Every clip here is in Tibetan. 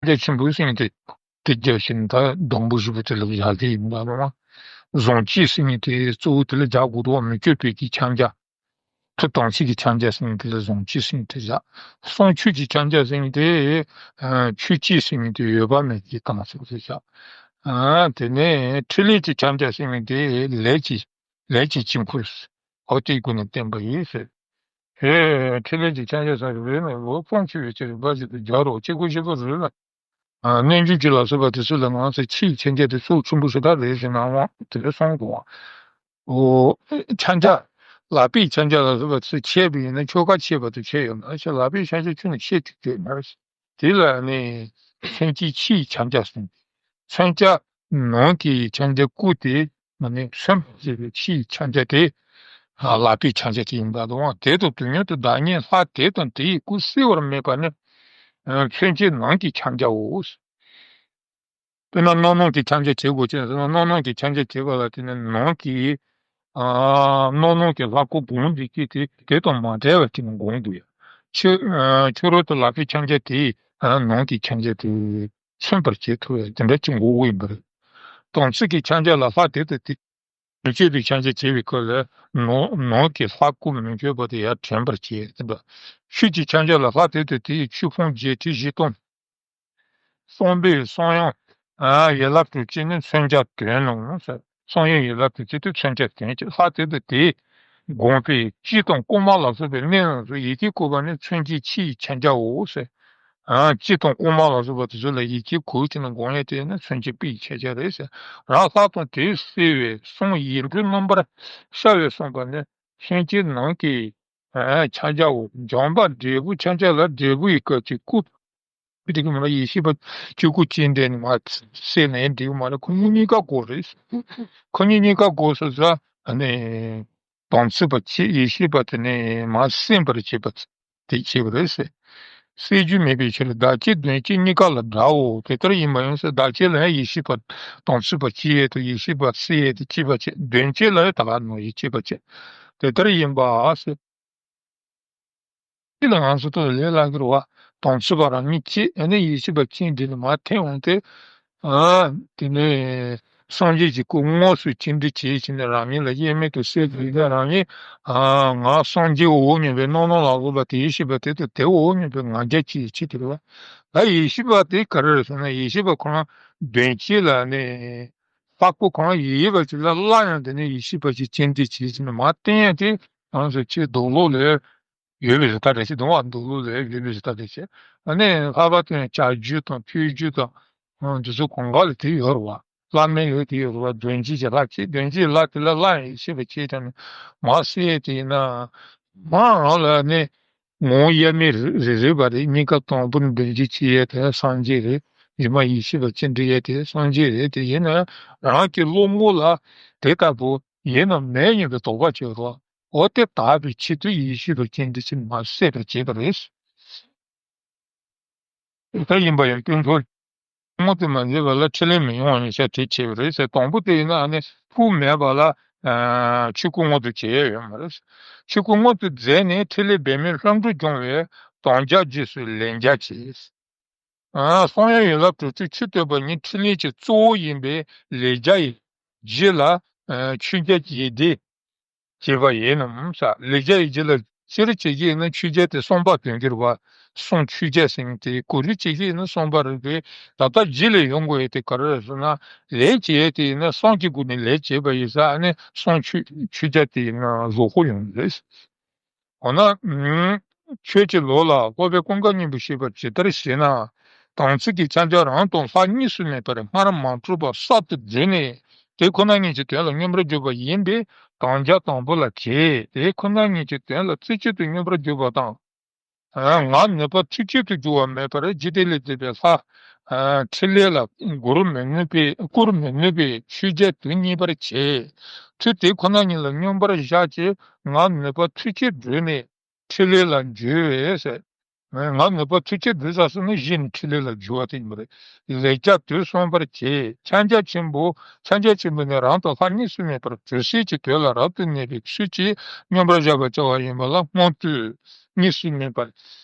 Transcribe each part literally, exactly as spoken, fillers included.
རྒྱ་ཆེན་པོ་ཟེར་མཁན་དེ་དེ་རྒྱ་ཆེན་ད་སྡོང་པོ་བཞི་པོ་དེ་ལ་བཞག་གི་ཡིན་པ་ལ། བཟང་སྤྱོད་ཟེར་མཁན་དེ་གཙོ་བོ་དེ་ལ་རྒྱག་དགོས་འདུག་མི་བསྐྱོད་པའི་གི་ཕྱག་རྒྱ། ཐུབ་དམ་ཚིག་གི་ཕྱག་རྒྱ་ཟེར་མཁན་དེ་ལ་བཟང་སྤྱོད་ཟེར་མཁན་དེ་བཞག་གསུང་ཆོས་ཀྱི་ཕྱག་རྒྱ་ཟེར་མཁན་དེ་ཆོས་སྤྱོད་ཟེར་མཁན་དེ་འོད་དཔག་མེད་ཀྱི་དམ་ཚིག་དེ་བཞག་དེ་ནས་ཕྲིན་ལས་ཀྱི་ཕྱག་རྒྱ་ཟེར་མཁན་དེ་ལས་ཀྱི་ལས་ཀྱི་དཀྱིལ་འཁོར། འོ་དེའི་སྒོ་ནས་བསྟན་པ་ཡིན་ཟེར། ཧེ། ཕྲིན་ལས་ཀྱི་ཕྱག་རྒྱ་ཟེར་རེད་ན་ལོ་སྤོང་ཆེ་བའི་ཕྱིར་རིམ་པ་བཞིན་དུ་སྦྱར་རོ། གཅིག་པུ་བཞི་པོ་རེད་ལ། རྣལ་འབྱོར་གྱི་ལ་སོགས་པ་དེ་ཚོ་ལ་ང་ཚོས་ཕྱིའི་ཕྱག་རྒྱ་དེ་ཚོ་ཆེན་པོ་ཞེ་དྲག་རེད་ཟེར་ན་འོང་དེ་འདྲ་གསུང་དགོས། འོ། ཕྱག་རྒྱ། ལག་པའི་ཕྱག་རྒྱ་ལ་སོགས་པ་དེ་ཚོ་བྱས་པ་ཡིན་ན་ཆོ་ག་བྱས་པ་དེ་བྱས་ཡོད་མ་རེད། ལག་པའི་ཕྱག་རྒྱ་ཁྱོན་ནས་བྱས་ཐུབ་ཀྱི་ཡོད་མ་རེད། དེ་ལ་ནི་མཚོན་བྱེད་ཕྱིའི་ཕྱག་རྒྱ་ཟེར། མཚོན་བྱ་ནང་གི་ཕྱག་རྒྱ་སྐུ་དེ་མ་ནི་མཚོན་པར་བྱེད་པའི་ཕྱིའི་ཕྱག་རྒྱ་དེ། ལག་པའི་ཕྱག་རྒྱ་དེ་ཡིན་པ་དང་དེ་དང་དུས་མཉམ་དུ་བདག་ཉིད་ལྷ་དེ་དང་དེ་ཡི་སྐུ་གསལ་བར་མེད་པ་ནི། མཚོན་བྱེད་ནང་གི་ཕྱག་རྒྱའོ། དཔེར་ན་རྣམ་སྣང་གི་ཕྱག་རྒྱ་བྱེད་དགོས་ཅེས་ཟེར་ན་རྣམ་སྣང་གི་ཕྱག་རྒྱ་བྱེད་པ་ལ་དེ་ནི་ནང་གི། རྣམ་སྣང་གི་ལྷ་སྐུ་སྒོམ་འདི་སྐད་དེ་དེ་དང་མ་བྲལ་བར་བྱས་ནས་སྒོམ་དགོས་ཡ། ཕྱི་ཕྱི་རོལ་དུ་ལག་པའི་ཕྱག་རྒྱ་དེས་ནང་གི་ཕྱག་རྒྱ་དེ་མཚོན་པར་བྱེད་ཐུབ་ཡ་དེ་འདྲ་ཅིག་དགོས་ཀྱི་ཡིན་པ་རེད། དམ་ཚིག་གི་ཕྱག་རྒྱ་ལ་ལྷ་དེ་དང་དེ། མི་བསྐྱོད་པའི་ཕྱག་རྒྱ་བྱེད་པའི་སྐབས་ལ་ནང་ནང་གི་ལྷ་སྐུ་མི་བསྐྱོད་པ་དེ་ཡར་དྲན་པར་བྱེད་དེ་འདྲ། ཤུལ་གྱི་ཕྱག་རྒྱ་ལ་ལྷ་དེ་དང་དེ་ཡི་ཆོས་ཕུང་བརྒྱད་ཁྲི་བཞི་སྟོང་། གསུམ་པའི་གསུང་དབྱངས་ཡན་ལག་དྲུག་ཅུ་ནི་མཚོན་བྱ་དོན་ནོ། གསུང་དབྱངས་ཡན་ལག་དྲུག་ཅུ་དེ་མཚོན་བྱ་དོན་གྱི་ལྷ་དེ་དང་དེའི་དགོངས་པས་སྤྱི་དང་དབུ་མ་ལ་སོགས་པའི་གནས་རྣམས་སུ་ཡི་གེ་བཀོད་པ་ནི་མཚོན་བྱེད་ཕྱིའི་ཕྱག་རྒྱའོ་ཟེར། སྤྱི་དང་དབུ་མ་ལ་སོགས་པ་དེ་ཚོ་ལ་ཡི་གེ་བཀོད་ཅིག་ནི་དགོངས་ཡས་དེ་ནི་མཚོན་བྱེད་ཕྱིའི་ཕྱག་རྒྱ་རེད་ཟེར། རང་ལྷ་དང་དེ་གསལ་བས་གསུང་ཡིག་འབྲུ་རྣམ་པར་ཤར་བས་གསུངས་པ་ནི་མཚོན་བྱེད་ནང་གི་ཕྱག་རྒྱའོ། འཇམ་དཔལ་འབྲས་བུ་ཕྱག་རྒྱ་ལ་འབྲས་བུ་ཡི་སྐབས་ཀྱི་སྐུ། དེ་གི་མ་ལ་ཡེ་ཤེས་པ་ཆོས་སྐུ་སྤྱན་འདྲེན་ནི་མ་གསལ་ནས་འགྲིག་མ་རེད། ཁོ་གཉིས་གཉིས་ཀ་དགོས་རེད། ཁོ་གཉིས་གཉིས་ཀ་དགོས་སོ་ས་ནས་དམ་ཚིག་པ་ཆེ་ཡེ་ཤེས་པ་དེ་ནས་མ་སེམས་པར་བྱེད་པ་དེ་བྱེད་པ་རེད་ཟེར། སེལ་རྒྱུ་མེད་པའི་ཕྱིར་བདག་བསྐྱེད་དོན་བསྐྱེད་གཉིས་ཀ་ལ་འདྲའོ། དེ་ལྟར་ཡིན་པ་ཡང་ཟེར་བདག་བསྐྱེད་ལ་ཡང་ཡེ་ཤེས་པ་དམ་ཚིག་པ་ཆེ་ཡས་དང་ཡེ་ཤེས་པ་སེལ་ཡས་དེ་བསྐྱེད་པ་བྱེད། དོན་བསྐྱེད་ལ་ཡང་ད་ག་ནང་བཞིན་བསྐྱེད་པ་བྱེད། དེ་ལྟར་ཡིན་པ་ཟེར། དེ་ལ་ང་ཚོ་ཏོག་ལས་ལ་གི་རུ་བ་དམ་ཚིག་པ་རང་ཉིད་ཀྱིས་ཨ་ནི་ཡེ་ཤེས་པ་ཅན་འདི་ལ་མར་འཐེན་འོང་སྟེ། ཨ་དེ་ནས་སངས་རྒྱས་ཀྱི་སྐུ་དངོས་སུ་ཅི་འདྲ་བྱེད་ཅེས་ནས་རང་ཉིད་ལ་དབྱེར་མེད་དུ་གསལ་དུ་ཡིན་ན་རང་ཉིད་ཨ་ང་སངས་རྒྱས་འོ་སྙམ་པའི་རྣམ་སྣང་ལ་སོགས་པ་དེ་ཡེ་ཤེས་པ་དེ་དང་དེ་འོ་སྙམ་པའི་ང་རྒྱལ་གྱིས་བྱེད་དེ་རུ་བ། ད་ཡེ་ཤེས་པ་དེ་ག་རེ་རེད་ཟེར་ན་ཡེ་ཤེས་པ་ཁོ་རང་དོན་བསྐྱེད་ལ་ནི་ལྷ་སྐུ་ཁོ་རང་ཡེ་ཤེས་པ་ཅིག་ལ་སླར་ཡང་དེ་ནས་ཡེ་ཤེས་པ་ཅིག་ཅི་འདྲ་བྱེད་ཅེས་ནས་མར་འཐེན་ཡ་དེ་ང་ཚོ་ཆེས་ལྡོག་ལོག་ལས། ཡོད་པའི་རི་དྭགས་རེད་ཅེས་དང་བ་འདུག་ལུགས་ལས་ཡོད་པའི་རི་དྭགས་རེད་ཅེས། ཨ་ནི་ལྷག་པར་དུ་ཡང་བྱ་རྒྱུད་དང་ཕུལ་རྒྱུད་དང་། ཨ་འདི་ཚོ་གང་ག་ལ་དེ་ཡོད་རེད་བ། བླ་མའི་ཡོད་དེ་ཡོད་རེད་བ། དོན་བྱེད་ཀྱི་ལྷ་ཅེས་དོན་བྱེད་ལྷ་དེ་ལ་སླར་ཡང་ཤེས་པ་ཅེས་དང་ནི་མ་སེ་དེ་ཡིན་ན། མ་རང་ལ་ནི་ངོ་དབྱེར་མེད་རེ་རེ་བ་རེད། གཉིས་ཀ་དང་པོ་ནི་དོན་བྱེད་ཅེས་ཡས་དེ་སངས་རྒྱས་རེད། རྗེས་མ་ཡེ་ཤེས་པ་ཅན་འདྲི་ཡས་དེ་སངས་རྒྱས་རེད། དེ་ཡིན་ན་རང་གི་བློ་ངོ་ལ་དེ་ལྟ་བུ་ཡིན་ནམ་མེད་སྙམ་པའི་དོགས་པ་སྐྱེ་རོ། འོ་དེ་དག་པའི་ཆེད་དུ་ཡེ་ཤེས་པ་ཅན་འདི་ཕྱིར་མ་ཟད་པར་བྱེད་པ་རེད། དེ་ལྟར་ཡིན་པ་ཡང་དཀོན་མཆོག་མངོན་དུ་མ་མཛད་པ་ལ་ཕྲིན་ལས་མི་ཡོང་བ་ཡིན་ཤག་དེ་བྱས་པ་རེད་ཟེར། དང་པོ་དེ་ཡིན་ན་ཨ་ནི་ཐུགས་མེད་པ་ལ་ཆོས་སྐུ་མངོན་དུ་བྱེད་ཡ་ཡོད་མ་རེད། ཆོས་སྐུ་མངོན་དུ་མཛད་ནས་ཕྲིན་ལས་འབད་མེད་ལྷུན་གྲུབ་སྦྱོང་བའི་དམ་བཅའ་རྗེས་སུ་ལེན་བྱ་བྱེད། གསུང་དབྱངས་ཡན་ལག་དྲུག་ཅུ་ཆུ་བཏོན་པ་ཉིད་ཕྲིན་ལས་ཀྱི་གཙོ་བོ་ཡིན་པས་ལེགས་སྦྱར་ཡི་རྗེས་ལ་ཆོས་རྒྱལ་གྱི་སྡེ་བྱེད་པ་ཡིན་ནམ་ས། ལེགས་སྦྱར་ཡི་རྗེས་ལ་སྤྱིར་བྱེད་ཀྱི་ཡིན་ན་ཆོས་རྒྱལ་དེ་གསུམ་པ་དོན་གྱི་རེད་བ། གསུང་ཆོས་རྒྱལ་ཟེར་མཁན་དེ་གོ་རིམ་བྱེད་ཀྱི་ཡིན་ན་གསུམ་པ་རེད་པས། ད་ལྟ་རྗེས་ལ་ཡོང་དགོས་ཡས་དེ་ག་རེ་རེད་ཟེར་ན། ལེགས་བྱེད་ཡས་དེ་ཡིན་ན་གསུང་གི་སྒོ་ནས་ལེགས་བྱེད་པ་ཡིན་ས། ཨ་ནི་གསུང་ཆོས་ཆོས་རྒྱལ་དེ་ཡིན་ན་གཟུགས་པོ་ཡོང་གི་རེད། འོ་ན། ཆོས་ཀྱི་ལུགས་ལ་སློབ་པའི་ཀུན་དགའ་སྙིང་པོས་བཤད་པ་ཇི་ལྟར་ཞེ་ན། དམ་ཚིག་གི་ཕྱག་རྒྱ་རང་དང་ལྷ་གཉིས་སུ་མེད་པར་སྔར་མ་གྲུབ་པ་གསར་དུ་བསྒྲིལ་ནས་དེ་ཁོ་ན་ཉིད་ཀྱི་དོན་ལ་སྙོམས་པར་འཇུག་པ་ཡིན་པས་དམ་བཅའ་དང་པོ་ལ་བྱེད། དེ་ཁོ་ན་ཉིད་ཀྱི་དོན་ལ་རྩེ་གཅིག་ཏུ་སྙོམས་པར་འཇུག་པ་དང་། ང་ནུས་པ་ཐུགས་ཆད་དུ་འགྱུར་བ་མེད་པར་འཇིག་རྟེན་ལས་འདས་པའི་ལྷ། ཕྲིན་ལས་ལ་བསྐུར་མི་ནུས་པའི་བསྐུར་མི་ནུས་པའི་ཆོས་རྒྱལ་དུ་བརྙེས་པར་བྱེད། ཐུགས་དེ་ཁོ་ན་ཉིད་ལ་སྙོམས་པར་བཞག་ཅིང་ང་ནུས་པ་ཐུགས་ཆད་བསྒྲུབས་ནས་ཕྲིན་ལས་ལ་འཇུག་པས་ཟེར། ང་ནུས་པ་ཐུགས་ཆད་བསྒྲུབས་ཚར་སོང་ན་གཞི་ནས་ཕྲིན་ལས་ལ་འཇུག་པ་དེ་ཡིན་པ་རེད། ལེགས་སྦྱར་དུས་གསུངས་པར་བྱེད། ཕྱག་རྒྱ་ཆེན་པོ། ཕྱག་རྒྱ་ཆེན་པོ་ནི་རང་དང་ལྷ་གཉིས་སུ་མེད་པར་དྲོད་གཤེར་གྱི་དོན་ལ་རབ་ཏུ་གནས་པའི་ཚུལ་གྱིས་སྙོམས་པར་བཞག་པར་བྱ་བ་ཡིན་པ་ལ་སྔོན་དུས་གཉིས་སུ་མེད་པར་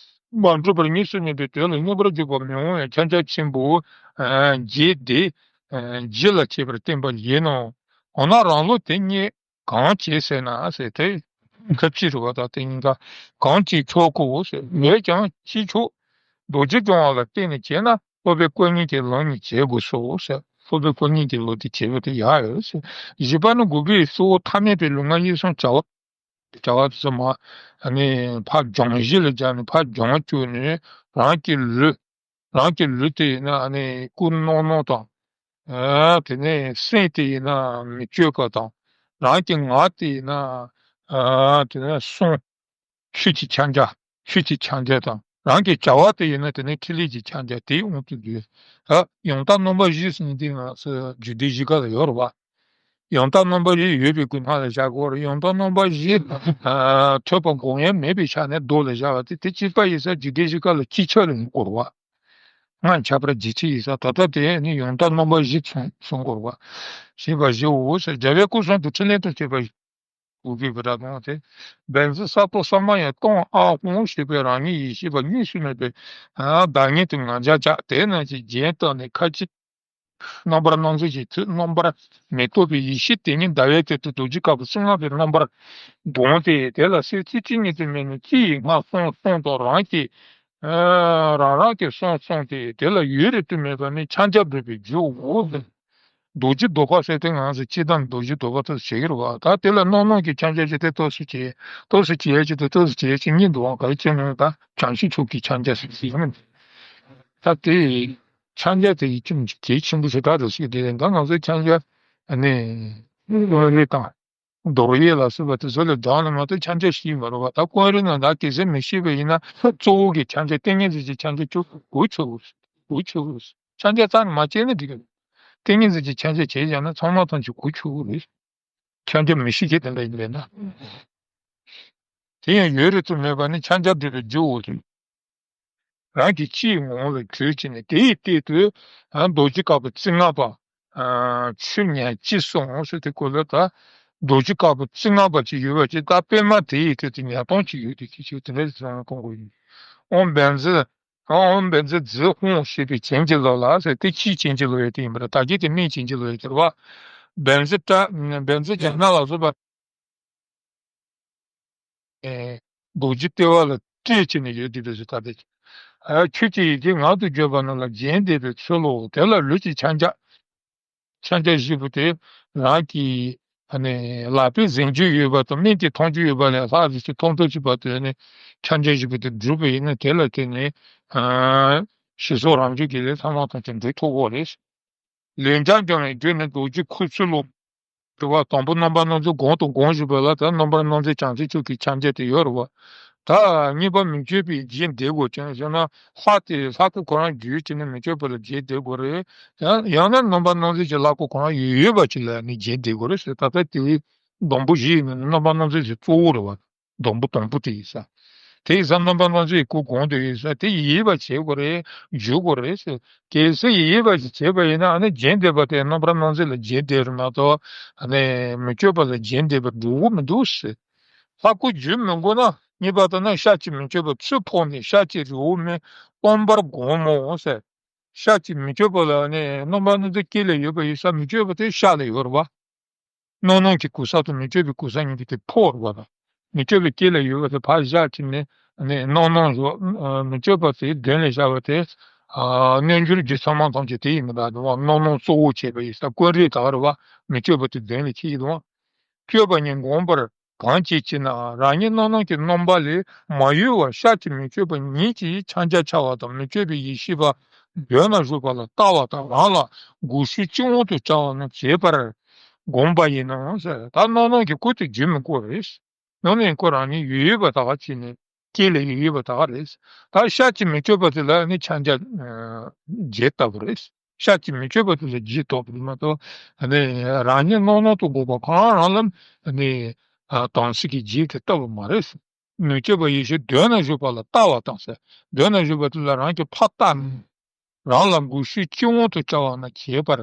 མ་གྲུབ་པར་གཉིས་སུ་མེད་པའི་དོན་ལ་མངོན་པར་འཇུག་པ་མི་འོང་བའི་ཁྱབ་བྱ་ཆེན་པོ་བརྒྱད་དེ་རྒྱུད་ལ་བྱེད་པར་བསྟན་པ་ཡིན་ནོ། འོ་ན་རང་ལུགས་དེ་གཉིས་གང་བྱེད་ཟེར་ན་ཟེར་ཏེ། ཁ་ཅིག་རུ་བ་དང་དེ་གཉིས་ཀ་གང་བྱེད་ཆོག་གོ་ཟེར། འོན་ཀྱང་ཅིས་ཆོག་རྡོ་རྗེ་སྦྱོང་བ་ལ་བརྟེན་ནས་བྱས་ན་སློབ་པའི་དཀའ་ངལ་གྱི་ལམ་ཉིད་བྱེད་དགོས་སོ་ཟེར། སློབ་པའི་དཀའ་ངལ་གྱི་ལམ་དེ་བྱེད་པ་དེ་ཡག་ཡོད་ཟེར། བཞི་པ་ནི་དགུ་པའི་གཙོ་བོ་ཐ་མལ་པའི་ལུས་ངག་ཡིད་གསུམ་བྱ་བ། བྱ་བ་དེ་ཚོ་མ་ནི་ཕར་སྦྱང་གཞི་ལ་སྦྱར་ནས་ཕར་སྦྱང་བཅུག་ནས་རང་གི་ལུས། རང་གི་ལུས་དེ་ཡིན་ན་ནི་ཀུན་རྣོ་རྣོ་དང་། ཨ་དེ་ནས་སེམས་དེ་ཡིན་ན་མི་བསྐྱོད་པ་དང་། རང་གི་ངག་དེ་ཡིན་ན་ཨ་དེ་ནས་གསུང་། ཆོས་ཀྱི་ཕྱག་རྒྱ། ཆོས་ཀྱི་ཕྱག་རྒྱ་དང་། རང་གི་བྱ་བ་དེ་ཡིན་ན་དེ་ནས་ཕྲིན་ལས་ཀྱི་ཕྱག་རྒྱ་དེའི་དབང་དུ་འདུས། ཨ་ཡང་དག་རྣམ་པ་བཞི་ཟེར་ནས་འདི་ང་ཚོ་རྒྱུད་སྡེ་བཞི་ཀ་ལ་ཡོད་རེད་བ། ཡང་དག་རྣམ་པ་བཞི་ཡོད་པའི་སྐུ་སྣང་ལ་བཞག་དགོས་རེད། ཡང་དག་རྣམ་པ་བཞི་ཨ་ཐོས་པ་སྒོམ་ཡས་མེད་པའི་ཆ་ནས་རྡོ་ལ་བཞག་པ་དེ་དེ་གཅིག་པ་ཡིན་ས་རྒྱུད་སྡེ་བཞི་ཀ་ལ་གཅིག་ཆར་ལ་ཡོང་དགོས་རེད་བ། སྔར་ཁྱད་པར་འབྱེད་ཕྱིར་ཡིན་ས་ད་ལྟ་དེ་ནི་ཡང་དག་རྣམ་པ་བཞི་གསུང་གསུང་དགོས་རེད་བ། ཞེས་པ་བཞི་འོ་ཟེར། རྒྱལ་བའི་སྐུ་གསུང་ཐུགས་ཕྲིན་ལས་དང་བཅས་པ་གུ་གེ་བི་ར་དང་དེ། བཛྲ་ས་ཏྭ་ས་མ་ཡ་ཏདྱ་ཨཱཿཧཱུྃ་ཞེས་པའི་རང་ཉིད་ཡེ་ཤེས་པ་གཉིས་སུ་མེད་པའི་བདག་ཉིད་དུ་ང་རྒྱལ་བཅག་དེ་རྣམས་ཀྱི་རྒྱན་བཏགས་ནས་ཁ་ཅིག་རྣམ་པར་སྣང་མཛད་ཀྱི་ཚུལ་རྣམ་པར་མི་རྟོག་པའི་ཡེ་ཤེས་དེ་ཉིད་ཟླ་བའི་དཀྱིལ་དུ་རྡོ་རྗེ་དཀར་པོ་བཅོ་ལྔ་པའི་རྣམ་པར་བསྒོམས་ཏེ། དེ་ལ་གསལ་ཚིག་གཅིག་ཉིད་དུ་མེད་ནས་སྤྱི་ཡི་སྔགས་གསུམ་གསུམ་དང་རང་གི་རང་རང་གི་གསུང་གསུངས་ཏེ། དེ་ལ་ཡུན་རིང་དུ་མེད་པ་ནི་ཕྱག་རྒྱ་བསྒྲུབ་པའི་རྒྱུའོ། རྡོ་རྗེ་ལྡོག་པ་ཟེར་དེ་ང་ཚོ་སྤྱི་དང་རྡོ་རྗེ་ལྡོག་པ་དེ་བྱེད་ཀྱི་རེད་བ། ད་དེ་ལ་རྣམ་སྣང་གི་ཕྱག་རྒྱ་ཅིག་དེ་ཏོག་ཙམ་བྱེད། ཏོག་ཙམ་བྱེད་ཅིག་དེ་ཏོག་ཙམ་བྱེད་ཅིག་གཉིས་འདུག་བ། ག་རེ་བྱས་ན་ད་བྱང་ཆུབ་མཆོག་གི་ཕྱག་རྒྱ་ཟེར་གྱི་ཡོད། ད་དེ་ཕྱག་རྒྱ་དེ་ཡིད་ཆེས་གལ་ཆེན་པོ་ཞེ་དྲག་རེད་ཟེར། དེ་ད་ང་ཚོའི་ཕྱག་རྒྱ་ནི་རེད་དང་། རྡོར་ཡས་ལ་སོགས་པ་དེ་ཚོ་ལས་སྦྱངས་ནས་མ་གཏོགས་ཕྱག་རྒྱ་ཤེས་མ་རེད་བ། ད་ཀུན་རིག་ནང་ད་གལ་སྲིད་མི་ཤེས་པ་ཡིན་ན་གཙོ་བོ་གི་ཕྱག་རྒྱ་ཏིང་ངེ་འཛིན་གྱི་ཕྱག་རྒྱ་ཅིག་གོ་ཆོག་གོ་ཆོག་ཕྱག་རྒྱ་རྩ་ནས་མ་བྱས་ན་འགྲིག་གི་རེད། ཏིང་ངེ་འཛིན་གྱི་ཕྱག་རྒྱ་བྱས་ཀྱང་ན་ཚང་མ་ཐམས་ཅད་གོ་ཆོག་གི་རེད། ཕྱག་རྒྱ་མི་ཤེས་མཁན་དེ་འདྲ་ཡིན་པས་ན། དེ་ཡང་ཡུན་རིང་དུ་མེད་པ་ནི་ཕྱག་རྒྱ་བསྒྲུབ་པའི་རྒྱུའོ་ཞེས། རང་གི་སྤྱིའི་ངོ་བོ་ལ་གྱུར་ཅིག་ནས་དེ་ཡི་སྟེང་དུ་རྡོ་རྗེ་དཀར་པོ་རྩིབས་ལྔ་པ་ཆུ་ཉག་གཅིག་གསུངས་ཟེར། དེ་ཀོ་ལ་ད་རྡོ་རྗེ་དཀར་པོ་རྩིབས་ལྔ་པ་ཅིག་ཡོད་པ་ཅིག་ད་པད་མ་དེ་ཡི་སྟེང་དུ་ཉག་སྟོང་ཅིག་ཡོད་དེ་ཅིག་ཅིག་དེ་འདྲ་ཞིག་གསུངས་གོང་གོ་ཡིན། ཨོཾ་བཛྲ་ཨོཾ་བཛྲ་ཛཿཧཱུྃ་ཞེས་པའི་བྱིན་གྱིས་རློབས་ལ་ཟེར། དེ་ཕྱིའི་བྱིན་གྱིས་རློབས་ཡས་དེ་ཡིན་པ་རེད། ད་གིན་དེ་སྨད་བྱིན་གྱིས་རློབས་ཡས་དེ་རེད་བ། བཛྲ་ཏྲ་བཛྲ་ཛྙཱ་ན་ལ་སོགས་པ། རྡོ་རྗེ་ལྟེ་བ་ལ་སྤྲས་བྱས་ནས་ཡོད་དེ་འདྲ་ཞིག་ད་ལྟ་ཨ་ཆོས་ཀྱི་ཡི་གེ་ངག་ཏུ་བརྗོད་པ་རྣམས་ལ་རྗེས་འདེད་པའི་ཚུལ་ལོ། དེ་ལ་ལུས་ཀྱི་ཕྱག་རྒྱ། ཕྱག་རྒྱ་བཞི་པོ་དེ་རང་གི་ཨ་ནི་ལག་པས་འཛིན་རྒྱུ་ཡོད་པ་དང་སྨན་གྱིས་མཐོང་རྒྱུ་ཡོད་པ་ལས་ལྷག་ཙམ་ཞིག་མཐོང་ཐུབ་ཀྱི་བར་དུ་ཨ་ནི་ཕྱག་རྒྱ་བཞི་པོ་དེ་བསྒྲུབས་པ་ཡིན་ན་དེ་ལ་བརྟེན་ནས་ཨ་ཞི་སོགས་རང་རྒྱུད་ཀྱི་ལས་ཐམས་ཅད་ཐམས་ཅད་འགྲུབ་ཐུབ་ཀྱི་རེད། ལན་ཆགས་སྦྱོང་བའི་རྒྱུ་ནི་རྡོ་རྗེ་ཁུ་ཚུར་ལོ། དྲི་བ་དང་པོ་རྣམ་པར་སྣང་མཛད་སྒོམ་དང་སྒོམ་བཞིན་པ་ལ་ད་རྣམ་པར་སྣང་མཛད་བྱང་སེམས་མཆོག་གི་ཕྱག་རྒྱ་དེ་ཡོད་རེད་བ། ད་གཉིས་པ་མི་བསྐྱོད་པའི་རྗེས་འདེད་དགོས་ཀྱང་ཞེ་ན། ལྷ་དེ་ལྷ་སྐུ་ཁོ་རང་རྒྱུད་ཀྱི་ནི་མི་བསྐྱོད་པ་ལ་རྗེས་འདེད་དགོས་རེད། ཡང་ཡང་ན་རྣམ་པར་སྣང་མཛད་ཀྱི་ལྷ་སྐུ་ཁོ་རང་ཡོད་ཡོད་པ་ཅིག་ལ་ནི་རྗེས་འདེད་དགོས་རེད་ཟེར། ད་ལྟ་དེའི་སྡོང་པོ་བཞི་ཡིན་ན་རྣམ་པར་སྣང་མཛད་ཀྱི་གཙོ་བོ་རེད་བ། སྡོང་པོ་དང་པོ་དེ་ཡིན་ས། དེ་ཡིན་ཙང་རྣམ་པར་སྣང་མཛད་ཀྱི་སྐུ་གོང་དུ་ཡོད་ས་དེ་ཡིད་ཡེངས་པ་བྱེད་དགོས་རེད། འཇུག་དགོས་རེད་ཟེར། གལ་སྲིད་ཡིད་ཡེངས་པ་ཞིག་བྱས་པ་ཡིན་ན་ཨ་ནི་རྗེས་འདེད་པ་དེ་རྣམ་པར་སྣང་མཛད་ལ་རྗེས་འདེད་རེད་མ་གཏོགས་ཨ་ནི་མི་བསྐྱོད་པ་ལ་རྗེས་འདེད་པ་འགྲོ་གི་མི་འདུག་ཟེར། ལྷ་སྐུ་རྒྱུད་མི་དགོས་ན་གཉིས་པ་ལྟར་ན་ཤ་གཅིག་མི་བསྐྱོད་པ་ཚུར་ཕོག་ནས་ཤ་གཅིག་རི་བོ་མི་སྟོང་པར་བསྒོམ་མོ་ཟེར། ཤ་གཅིག་མི་བསྐྱོད་པ་ལ་ནི་རྣམ་པར་སྣང་མཛད་དཀྱིལ་ལ་ཡོད་པ་ཡིན་ས། མི་བསྐྱོད་པ་དེ་ཤ་ལ་ཡོད་རེད་བ། རྣམ་སྣང་གི་གུག་ས་དང་མི་བསྐྱོད་པའི་གུག་ས་གཉིས་ཀྱི་དེ་ཕོག་རེད་བ་དང་། མི་བསྐྱོད་པའི་དཀྱིལ་ལ་ཡོད་པ་དེ་ཕར་བཞག་ཅིག་ནས་ནི་རྣམ་སྣང་བཟོ། མི་བསྐྱོད་པ་དེའི་མདུན་ལ་བཞག་པ་དེ། རྣལ་འབྱོར་རྒྱུད་ཚང་མ་ཐམས་ཅད་དེ་ཡིན་མི་འདུག་བ། རྣམ་སྣང་གཙོ་བོ་བྱས་པ་ཡིན་ས། ཀུན་རིག་དག་རེད་བ། མི་བསྐྱོད་པ་དེ་མདུན་ལ་འཁྱེར་གྱི་འདུག་བ། བསྐྱོད་པ་ཉིད་བསྒོམ་པར་གང་བྱེད་ཅེ་ན། རང་ཉིད་རྣམ་སྣང་གི་རྣམ་པ་ལས་མ་གཡོས་པར་ཤ་གཅིག་མི་བསྐྱོད་པ་ཉིད་ཀྱི་ཕྱག་རྒྱ་འཆའ་བ་དང་། མི་བསྐྱོད་པའི་ཡེ་ཤེས་པ་མདུན་ན་བཞུགས་པ་ལ་ལྟ་བ་དང་། རང་ལ་དགུག་ཤུགས་ཅི་དབང་དུ་བྱ་བ་རྣམས་བྱེད་པར་བསྒོམ་པ་ཡིན་ནོ་ཟེར། ད་རྣམ་སྣང་གི་སྐུ་དེ་རྒྱུད་མི་དགོས་རེད། རྣམ་སྣང་གི་སྐུ་རང་ཉིད་ཡོད་ཡོད་པ་ད་ག་བྱས་ནས་དཀྱིལ་ལ་ཡོད་ཡོད་པ་ད་ག་རེད། ད་ཤ་གཅིག་མི་བསྐྱོད་པ་དེ་ལ་ནི་ཕྱག་རྒྱ་རྗེས་ལྟ་བུ་རེད། ཤ་གཅིག་མི་བསྐྱོད་པ་དེ་ལ་རྗེས་ཐོབ་པ་མ་གཏོགས་ནི་རང་ཉིད་རྣམ་སྣང་དུ་འགོག་པ་གང་རང་ལ་ནི་དམ་ཚིག་གི་རྗེས་དེ་ལྟ་བུ་མ་རེད། མི་བསྐྱོད་པ་ཡེ་ཤེས་མདུན་ན་བཞུགས་པ་ལ་ལྟ་བ་དང་ཟེར། མདུན་ན་བཞུགས་པ་དེ་ལ་རང་གི་ཕར་ལྟ་ནས་རང་ལ་དགུག་ཤུགས་ཅི་དབང་དུ་བྱ་བ་རྣམས་བྱེད་པར་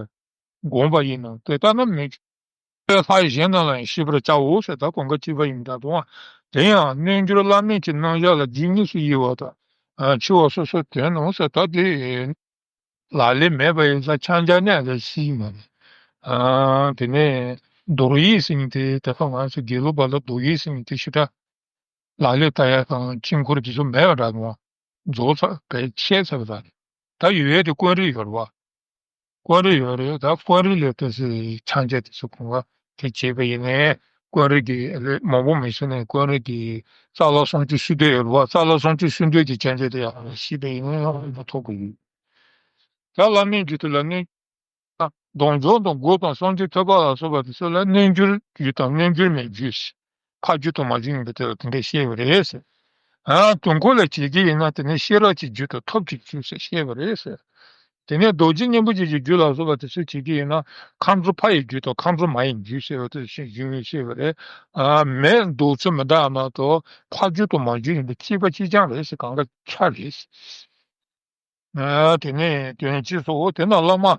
བསྒོམ་པ་ཡིན་ནོ། དེ་ལྟ་ན་མི་ལྷ་གཞན་རྣམས་ལ་ཡང་ཤེས་པར་བྱའོ་ཟེར། ད་གོང་ཁ་གཅིག་པ་ཡིན་ད་དུང་། དེ་ཡང་རྣལ་འབྱོར་བླ་མེད་ཀྱི་རྣམ་གཞག་ལ་རྗེས་དངོས་སུ་དབྱེ་བ་དང་ ཨ་འཆི་བ་སོ་སོ་དོན་ནོ་ཟེར། ད་དེ་ལག་ལེན་མེད་པ་ཡིན་ཙང་ཕྱག་རྒྱ་ནས་ལས་སྲིད་མ་རེད། ཨ་དེ་ནས་རྡོར་ཡིག་ཟེར་མཁན་དེ་དེ་ཁ་ང་ཚོ་དགེ་ལུགས་པ་ལ་རྡོར་ཡིག་ཟེར་མཁན་དེ་ཞེ་དྲག་ལག་ལེན་བསྟར་ཡ་དང་དཀྱིལ་འཁོར་དེ་ཚོ་མེད་པ་འདྲ་མོ། རྫོགས་ཚར་བས་ཆད་ཚར་བ་རེད། ད་ཡོད་ཡས་དེ་དཀོན་རིགས་ཡོད་རེད་བ། དཀོན་རིགས་ཡོད་རེད། ད་དཀོན་རིགས་ལ་དེ་ཚོའི་ཕྱག་རྒྱ་དེ་ཚོ་གོང་ག་དེ་བྱས་པ་ཡིན་ནའི། དཀོན་རིགས་ཀྱི་ལས་མང་པོ་མི་བྱུང་ནའི་དཀོན་རིགས་ཀྱི་རྩ་ལག་སུམ་ཅུ་སོ་བདུན་ཡོད་རེད་བ། རྩ་ལག་སུམ་ཅུ་སོ་བདུན་གྱི་ཕྱག་རྒྱ་དེ་ཡང་ཤེས་པ་ཡིན་ནའི་ཡང་མ་ཐོབ་ཀྱི་ཡོད། ད་བླ་མའི་རྒྱུད་དེ་ལ་གནོད། དང་སྡོམ་འཇོག་དང་སྒོ་དང་སངས་རྒྱས་ཐོད་པ་ལ་སོགས་པ་དེ་ཚོ་ལ་རྣལ་འབྱོར་རྒྱུད་དང་རྣལ་འབྱོར་མའི་རྒྱུད། ཕ་རྒྱུད་དང་མ་རྒྱུད་ཡིན་པ་དེ་ལ་དེ་འདྲ་བཤད་པ་རེད་ཟེར། ཨ་དུས་འཁོར་ལ་བྱེད་ཀྱི་ཡིན་ན་དེ་ནི་ཤེས་རབ་ཀྱི་རྒྱུད་དང་ཐབས་ཀྱི་རྒྱུད་ཟེར་བཤད་པ་རེད་ཟེར། དེ་ནས་རྡོ་རྗེ་སྙིང་པོ་རྗེ་ཀྱི་རྒྱུད་ལ་སོགས་པ་དེ་ཚོ་བྱེད་ཀྱི་ཡིན་ན་ཁམས་གསུམ་ཕ་ཡི་རྒྱུད་དང་ཁམས་གསུམ་མ་ཡི་རྒྱུད་ཟེར་བ་དེ་བཤད་རྒྱུད་ཡིན་བཤད་པ་རེད། ཨ་མེད་འདུག་ཚུལ་མི་འདྲ་མ་གཏོགས་ཕ་རྒྱུད་དང་མ་རྒྱུད་ཡིན་པའི་གཅིག་པ་གཅིག་རྐྱང་རེད་ཟེར། གང་ག་ཆ་རེད་ཟེར། ཨ་དེ་ནས་དོན་གཅིག་སོ། དེ་ན་བླ་མ།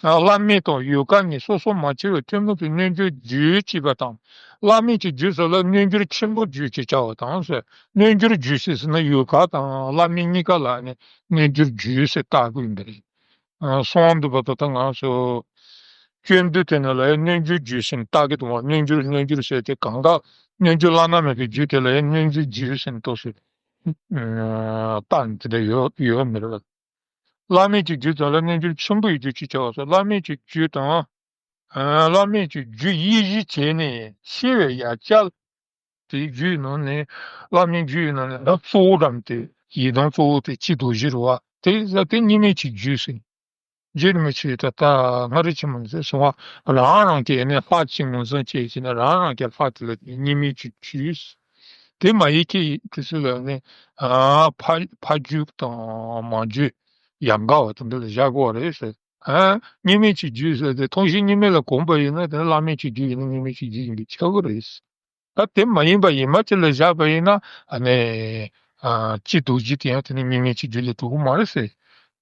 ཨ་བླ་མེད་དང་ཡུལ་ག་གཉིས་སོ་སོར་མ་ཕྱེ་བའི་ཐུན་མོང་གི་རྣལ་འབྱོར་རྒྱུད་ཅེས་པ་དང་། བླ་མེད་ཀྱི་རྒྱུད་ཟེར་ལ་རྣལ་འབྱོར་ཆེན་པོ་རྒྱུད་ཅེས་བྱ་བ་དང་ཟེར། རྣལ་འབྱོར་རྒྱུད་ཟེར་ཟེར་ན་ཡུལ་ག་དང་བླ་མེད་གཉིས་ཀ་ལ་ནི་རྣལ་འབྱོར་རྒྱུད་ཟེར་བཏགས་དགོས་ཡིན་པ་རེད། ཨ་གསུངས་འདུག་པ། ད་ལྟ་ང་ཚོ་སྤྱོད་འདུལ་དེ་ནང་ལ་ཡང་རྣལ་འབྱོར་རྒྱུད་ཟེར་ནས་བཏགས་ཀྱི་འདུག་བ། རྣལ་འབྱོར་རྣལ་འབྱོར་ཟེར་ཏེ་གང་དག་རྣལ་འབྱོར་བླ་ན་མེད་པའི་རྒྱུད་དེ་ལ་ཡང་རྣལ་འབྱོར་རྒྱུད་ཟེར་ནས་ཏོག་ཙམ། ཨ་རྟགས་དེ་འདྲ་ཡོད་ཡོད་མི་རེད། བླ་མེད་ཀྱི་རྒྱུད་དང་ལ་རྣལ་འབྱོར་ཆེན་པོའི་རྒྱུད་ཅེས་བྱ་བ་སོགས་བླ་མེད་ཀྱི་རྒྱུད་དང་། ཨ་བླ་མེད་ཀྱི་རྒྱུད་དབྱེ་གཞི་བྱས་ནས་ཤེས་པའི་ཡ་གྱལ། དེའི་རྒྱུད་ནང་ནས་བླ་མེད་རྒྱུད་ནང་ནས་ལ་གཙོ་བོ་འགྲམ་དེ་ཡི་དམ་གཙོ་བོ་དེ་སྤྱི་རྡོ་རྗེ་རུ་བ་དེ་ས་དེ་གཉིས་མེད་ཀྱི་རྒྱུད་ཟེར། རྗེ་རིན་པོ་ཆེ་ད་ལྟ་སྔ་རེ་ཆེན་མོ་ཟེར་སོང་བ། རང་རང་གི་ནི་ལྷ་གཅིག་ངོས་འཛིན་བྱེད་ཀྱི་ན་རང་རང་གི་ལྷ་དེ་ལ་དེ་གཉིས་མེད་ཀྱི་རྒྱུད། དེ་མ་ཡིན་གྱི་དེ་ཚོ་ལ་ནི་ཨ་ཕ་ཕ་རྒྱུད་དང་མ་རྒྱུད་ཡང་དགའ་བ་དེ་འདྲ་ལ་བཞག་དགོས་པ་རེད་ཟེར། ཨ་གཉིས་མེད་ཀྱི་རྒྱུད་ཟེར་ཏེ་ཐོག་ཤེས་གཉིས་མེད་ལ་གོམས་པ་ཡིན་ན་དེ་ནི་བླ་མེད་ཀྱི་རྒྱུད་ཡིན་ན་གཉིས་མེད་ཀྱི་རྒྱུད་ཡིན་པས་ཁྱབ་ཀྱི་རེད། ད་དེ་མ་ཡིན་པ་ཡིན་མ་ཅིག་ལ་བཞག་པ་ཡིན་ན་ཨ་ནི་ཨ་སྤྱི་རྡོ་རྗེ་དེ་ཡང་དེ་ནི་གཉིས་མེད་ཀྱི་རྒྱུད་ལས་གྲུབ་ཀྱི་མ་རེད་ཟེར།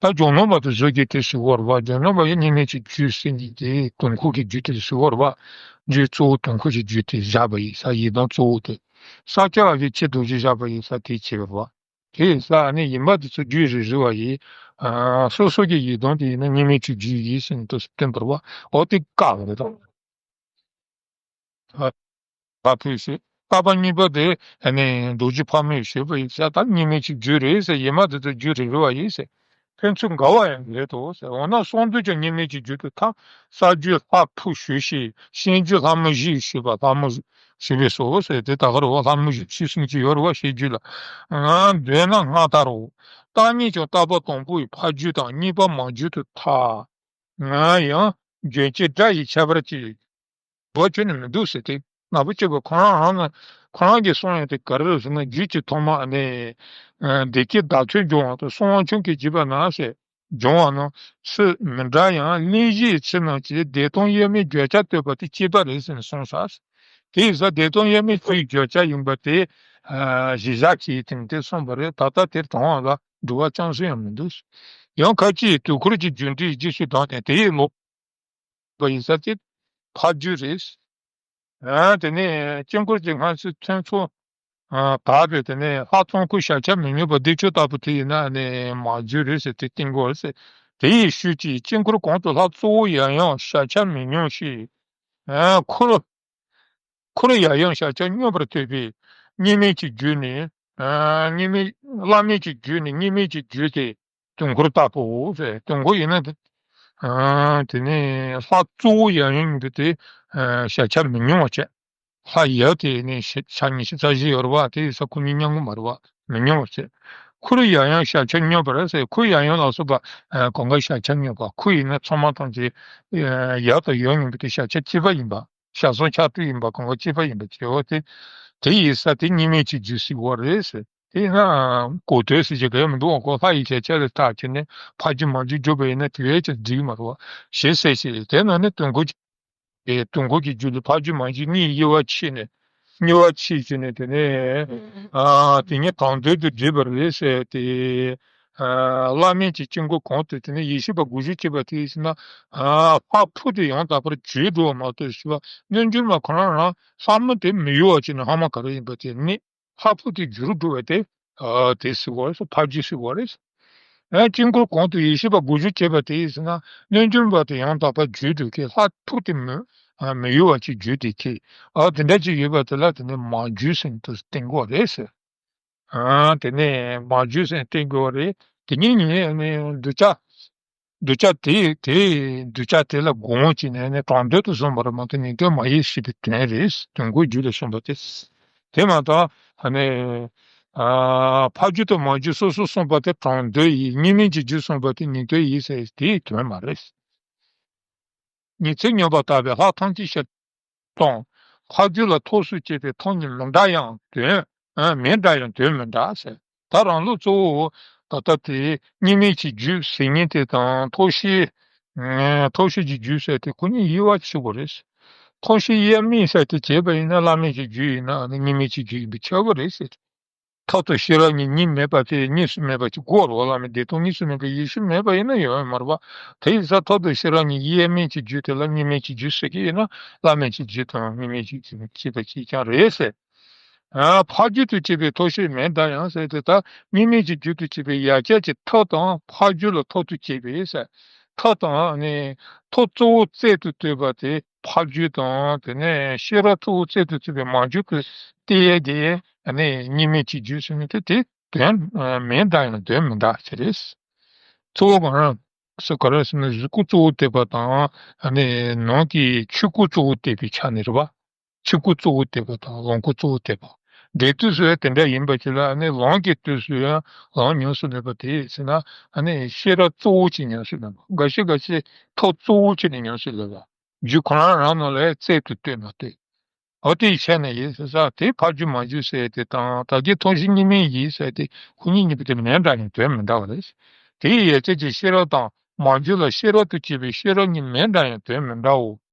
ད་ཇོ་ནང་པ་དེ་ཚོ་གིས་དེ་ཟེར་བ་རེད་བ། ཇོ་ནང་པ་ཡིས་གཉིས་མེད་ཀྱི་རྒྱུད་ཟེར་ནི་དེ་དུས་འཁོར་གྱི་རྒྱུད་དེ་ཟེར་བ་རེད་བ། རྒྱུད་གཙོ་བོ་དུས་འཁོར་གྱི་རྒྱུད་དེ་བཞག་པ་ཡིན་ས། ཡི་དམ་གཙོ་བོ་དེ། ས་སྐྱ་པ་གིས་སྤྱི་རྡོ་རྗེ་བཞག་པ་ཡིན་ས་དེ་བྱས་པ་རེད་བ། དེ་ཡིན་ས་ཨ་ནི་ཡིན་པ་དེ་ཚོ་རྒྱུད་རེ་རེ་བ་ཡིས། ཨ་སོ་སོ་གི་ཡི་དམ་དེ་ཡིན་ན་གཉིས་མེད་ཀྱི་རྒྱུད་ཡིན་ཟེར་ནས་དུ་སྟོན་པ་རེད་བ། འོ་དེ་བཀག་པ་རེད་ད། ཕ་ཕུལ་ཞེས། བཀག་པ་གཉིས་པ་དེ་ནི་རྡོ་རྗེ་ཕག་མོས་ཞུས་པ་ཡིན་ཟེར། ད་གཉིས་མེད་ཀྱི་རྒྱུད་རེད་ཟེར། ཡིན་མ་དེ་ཚོ་རྒྱུད་རེ་རེ་བ་ཡིན་ཟེར། ཕན་ཚུན་འགལ་བ་ཡང་མེད་དོ་ཟེར། འོ་ན་གསུམ་འདུས་ཀྱང་གཉིས་མེད་ཀྱི་རྒྱུད་དུ་ཐལ། རྩ་རྒྱུད་ལྷ་ཕུག་ཞུས་ཞེས། ཤེས་རྒྱུད་ལྷ་མོ་བཞི་ཞུས་པ། ལྷ་མོ་ཞུས་པས་སོ་ཟེར་ཏེ་ད་ག་རུ་བ་ལྷ་མོ་བཞི་བཞི་གསུམ་གྱི་ཡོད་རུ་བ་ཤེས་རྒྱུད་ལ། འདོད་ན་སྔར་ལྟར་རོ། བརྟག་གཉིས་ཀྱང་བརྟག་པ་དང་པོ་ཡི་ཕ་རྒྱུད་དང་གཉིས་པ་མ་རྒྱུད་དུ་ཐལ། ཡང་རྒྱུན་གཅིག་སྒྲ་ཡི་ཁྱད་པར་གྱིས། བོ་ཁྱོད་ནི་མི་འདུག་ཟེར་ཏེ། ན་བུ་གཅིག་པོ་ཁོ་རང་རང་ན་ཁོ་རང་གིས་གསུངས་ཡོད་དེ་ག་རེ་རེད་ཟེར་ན། རྒྱུད་ཀྱི་ཐོག་མ་ནས་བདེ་སྐྱིད་བདག་ཐོས་འབྱུང་བ་དང་གསང་བ་ཆུང་གིས་བགྱིས་པ་ན་ཟེར་འབྱུང་བ་ན་ཚུལ་མི་འདྲ་ཡང་གླེང་གཞིའི་ཚིག་རྣམས་ཀྱིས་བདེ་སྟོང་དབྱེར་མེད་བརྗོད་བྱ་བསྟོད་པ་དེ་གཅིག་པ་རེད་ཟེར་ནས་གསུངས་ས། དེ་ཡིན་ཙང་བདེ་སྟོང་དབྱེར་མེད་ཚིག་བརྗོད་བྱ་ཡིན་པ་དེ་གཞི་བཞག་བྱས་ཏེ་དེ་གསུངས་པ་རེད། ད་ལྟ་དེར་དྲང་བ་ལ་འགྲོ་བ་ཅུང་ཟད་ཡང་མི་འདུག། ཡང་ཁ་ཅིག་དུས་འཁོར་གྱི་རྒྱུད་འགྲེལ་རྗེས་སུ་དྲངས་ཏེ་དེ་ཡི་ལོ། པ་ཡིན་ས་དེ་ཕ་རྒྱུད་རེད། ཨ་དེ་ནས་དཀྱིལ་འཁོར་གྱི་སྔ་ཕྱི་ཐུན་ཚོད་དག་པའི་དེ་ནས་ལྷ་ཚོགས་འཁོར་ཞབས་ཆ་མི་སྙོམས་པ་བདེ་མཆོག་ལྟ་བུ་དེ་ཡིན་ན་ནི་མ་རྒྱུད་རེད་ཟེར། དེ་རྟིང་གོ་རེད་ཟེར། དེ་ཡི་ཤུལ་གྱི་དཀྱིལ་འཁོར་གོང་དུ་ལྷ་གཙོ་བོ་ཡང་ཡང་ཞབས་ཆ་མི་སྙོམས་ཤིང་། ཨ་འཁོར་འཁོར་ཡང་ཡང་ཞབས་ཆ་སྙོམས་པར་སྟོན་པས་གཉིས་མེད་ཀྱི་རྒྱུད་ནི། ཨ་གཉིས་མེད་བླ་མེད་ཀྱི་རྒྱུད་ནི་གཉིས་མེད་ཀྱི་རྒྱུད་དེ་དུས་འཁོར་ལྟ་བུའོ་ཟེར། དུས་འཁོར་ཡིན་ན་དེ་ཨ་དེ་ནི་ལྷ་གཙོ་བོ་ཡང་ཡང་ཡིན་པས་དེ་ཨ་ཞབས་ཆ་མི་སྙོམས་པ་བྱས། ལྷ་ཡབ་དེ་ནི་ཞབས་ཆ་ཉི་ཤུ་རྩ་བཞི་ཡོད་རེད་བ། དེ་ཡིན་ཙང་ཁོ་གཉིས་མཉམ་གི་མ་རེད་བ། མི་སྙོམས་པ་བྱས། འཁོར་ཡང་ཡང་ཞབས་ཆ་སྙོམས་པར་ཟེར། འཁོར་ཡང་ཡང་ལ་སོགས་པ་ཨ་གང་ག་ཞབས་ཆ་སྙོམས་པ། འཁོར་ཡིན་ན་ཚང་མ་ཐམས་ཅད་ཨ་ཡབ་དང་ཡུམ་ཡིན་པས་དེ་ཞབས་ཆ་གཅིག་པ་ཡིན་པ། ཞབས་ཟུང་ཕྱག་དྲུག་ཡིན་པ་གང་ག་གཅིག་པ་ཡིན་པ་བྱེད་འོ་དེ། དེ་ཡིན་ཙང་དེ་གཉིས་མེད་ཀྱི་རྒྱུད་ཟེར་བ་རེད་ཟེར། དེ་ཡིན་ན་གོ་དོན་ཟེར་གྱི་ག་ཡང་མི་འདུག་བ། ཁོ་ལྷ་ཡི་ཞལ་ཆད་ལ་བརྟག་བྱས་ནས་ཕ་རྒྱུད་མ་རྒྱུད་བརྗོད་པ་ཡིན་ན་དེ་བས་ཀྱང་འགྲིག་གི་མ་རེད་བ། ཞེས་གསལ་བྱས། དེ་ན་ནི་དུས་འཁོར་གྱི་དུས་འཁོར་གྱི་རྒྱུད་ལ་ཕ་རྒྱུད་མ་རྒྱུད་གཉིས་དབྱེ་བ་ཕྱེ་ནས་དབྱེ་བ་ཕྱེ་བྱས་ནས་དེ་ནས་ཨ་དེ་ཉིད་དང་དོན་དུ་འགྲིག་པ་རེད་ཟེར་ཏེ། ཨ་བླ་མེད་ཀྱི་དཀྱིལ་འཁོར་གོང་དུ་དེ་ནས་ཡེ་ཤེས་པ་དགུ་བཅུ་གཅིག་པ་དེ་ཡིན་ན། ཨ་ལྷ་ཕུག་དེ་ཡང་དག་པར་བྱོས་འགྲོ་བ་མ་གཏོགས་ཞེས་པ། རྣལ་འབྱོར་མ་ཁོ་རང་རང་ལྷ་མོ་དེ་མི་གཡོ་བ་བྱས་ནས་ལྷ་མོ་ག་རེ་ཡིན་པ་དེ་ནི་ལྷ་ཕུག་དེ་བསྒྱུར་འགྲོ་བ་དེ་ ཨ་དེ་ཟེར་བ་རེད། ཕ་རྒྱུད་ཟེར་བ་རེད། ཨ་དཀྱིལ་འཁོར་གང་དུ་ཡེ་ཤེས་པ་དགུག་གཞོལ་བྱེད་པ་དེ་ཡིན་ཟེར་ན། རྣལ་འབྱོར་པ་དེ་ཡང་དག་པར་རྒྱུད་དུ་སྐྱེ། ལྷ་ཐུགས་དེ་མི་ཨ་མི་གཡོ་བ་ཅིག་རྒྱུད་དེ་སྐྱེ། ཨ་དེ་འདྲ་ཅིག་ཡོད་པ་དེ་ལ་དེ་ནི་མ་རྒྱུད་ཟེར་དུ་བསྟན་དགོས་རེད་ཟེར། ཨ་དེ་ནས་མ་རྒྱུད་ཟེར་བསྟན་དགོས་པ་རེད། དེ་ཉིད་ཉིད་ནི་གདུལ་བྱ། གདུལ་བྱ་དེ་དེ་གདུལ་བྱ་དེ་ལ་དགོངས་བྱས་ནས་ནི་དྲང་དོན་དུ་གསུངས་པ་རེད་མ་གཏོགས་ཉན་ཐོས་མ་ཡིན་ཞེས་པའི་དོན་རེད། དོན་གོ་རྒྱུད་ལ་གསུངས་པ་དེ། དེ་མ་གཏོགས་ཨ་ནི་ཨ་ཕ་རྒྱུད་དང་མ་རྒྱུད་སོ་སོ་གསུངས་པ་དེ་དྲང་དོན་ཡིན། གཉིས་མེད་ཀྱི་རྒྱུད་གསུངས་པ་དེ་ཉན་ཐོས་ཡིན་ཟེར་དེའི་དོན་མ་རེད། ཉི་ཚེ་སྙོམས་པར་བལྟ་བའི་ལྷ་ཐམས་ཅད་ཕྱིར་ལྟུང་། ཕ་རྒྱུད་ལ་ཐུགས་སུ་བཅད་པའི་ཐུགས་ཉིད་མི་འདྲ་ཡང་དོན། ཨ་མི་འདྲ་ཡང་དོན་མི་འདྲ་ཟེར། ད་རང་ལུགས་གཙོ་བོ་ད་ལྟ་དེ་གཉིས་མེད་ཀྱི་རྒྱུད་ཟེར་མཁན་དེ་དང་ཐུགས་ཤེས། ཨ་ཐུགས་ཤེས་ཀྱི་རྒྱུད་ཟེར་དེ་ཁོ་གཉིས་དབྱེ་བ་ཕྱེ་དགོས་རེད། ཐུགས་ཤེས་དབྱེར་མེད་ཟེར་དེ་བྱས་པ་ཡིན་ན་བླ་མེད་ཀྱི་རྒྱུད་ཡིན་ན་ཨ་ནི་གཉིས་མེད་ཀྱི་རྒྱུད་ཡིན་པས་ཁྱབ་པ་རེད་ཟེར། ཐོག་ཏུ་ཤེས་རབ་གཉིས་གཉིས་མེད་པ་དེ་གཉིས་སུ་མེད་པ་ཅིག་དགོས་རེད་བ། བླ་མེད་བདེ་སྟོང་གཉིས་སུ་མེད་པའི་ཡེ་ཤེས་མེད་པ་ཡིན་ན་ཡོང་ཡ་མ་རེད་བ། དེ་ཡིན་ཙང་ཐོག་ཏུ་ཤེས་རབ་གཉིས་དབྱེར་མེད་ཀྱི་རྒྱུད་དེ་ལ་གཉིས་མེད་ཀྱི་རྒྱུད་ཟེར་གྱི་ཡིན་ན་བླ་མེད་ཀྱི་རྒྱུད་དང་གཉིས་མེད་ཀྱི་རྒྱུད་གཅིག་དང་གཅིག་རྐྱང་རེད་ཟེར། ཨ་ཕ་རྒྱུད་དུ་སྐྱེས་པའི་ཐུགས་ཤེས་མི་འདྲ་ཡང་ཟེར་དེ་ལྟར་གཉིས་མེད་ཀྱི་རྒྱུད་དུ་སྐྱེས་པའི་ཡ་གྱལ་གྱི་ཐུགས་དང་ཕ་རྒྱུད་ལ་ཐུགས་དུ་སྐྱེས་པའི་ཟེར། ཐུགས་དང་ནི་ཐུགས་གཙོ་བོ་རྩལ་དུ་བཏོད་པ་དེ་ཕ་རྒྱུད་དང་དེ་ནས་ཤེས་རབ་གཙོ་བོ་རྩལ་དུ་བཏོད་པའི་མ་རྒྱུད་དུ་སྟེ་དེ་ནི་གཉིས་མེད་ཀྱི་རྒྱུད་ཟེར་ནི་དེ་དེ་དོན་མི་འདྲ་ཡང་དོན་མི་འདྲ་ཟེར་རེད། གཙོ་བོ་གང་རང་སུ་ག་རེ་ཟེར་ན་གཟུགས་སྐུ་གཙོ་བོ་བཏོད་པ་དང་ནི་ནང་གི་ཆོས་སྐུ་གཙོ་བོ་བཏོད་པའི་ཆ་ནས་རེད་བ། ཆོས་སྐུ་གཙོ་བོ་བསྟན་པ་དང་ལོངས་སྐུ་གཙོ་བོ་བསྟན་པ། འབྲས་དུས་སུ་ཡང་དེ་འདྲ་ཡིན་པ་ཅིག་ལ་ནི་ལོངས་ཀྱི་དུས་སུ་ཡང་ལོངས་ཉམས་སུ་ལེན་པ་དེ་ཡིན་ཟེར་ན་ནི་ཤེས་རབ་གཙོ་བོ་ཅིག་ཉམས་སུ་ལེན་པ། འགའ་ཞིག་འགའ་ཞིག་ཐུགས་གཙོ་བོ་ཅིག་ནས་ཉམས་སུ་ལེན་པ། རྒྱུད་ཁོ་རང་རང་ནང་ལ་རྩལ་དུ་བཏོད་མ་བཏོད། འོ་དེའི་ཆ་ནས་ཡིན་ཟེར་ས་དེ་ཕ་རྒྱུད་མ་རྒྱུད་ཟེར་དེ་དང་ད་གིན་ཐུགས་ཤེས་གཉིས་མེད་ཡིན་ཟེར་དེ་ཁོ་གཉིས་གཉིས་པོ་དེ་མི་འདྲ་ཡང་དོན་མི་འདྲ་བ་རེད། དེའི་ཡ་གྱལ་གྱི་ཤེས་རབ་དང་མ་རྒྱུད་ལ་ཤེས་རབ་ཏུ་སྐྱེས་པའི་ཤེས་རབ་གཉིས་མི་འདྲ་ཡང་དོན་མི་འདྲའོ།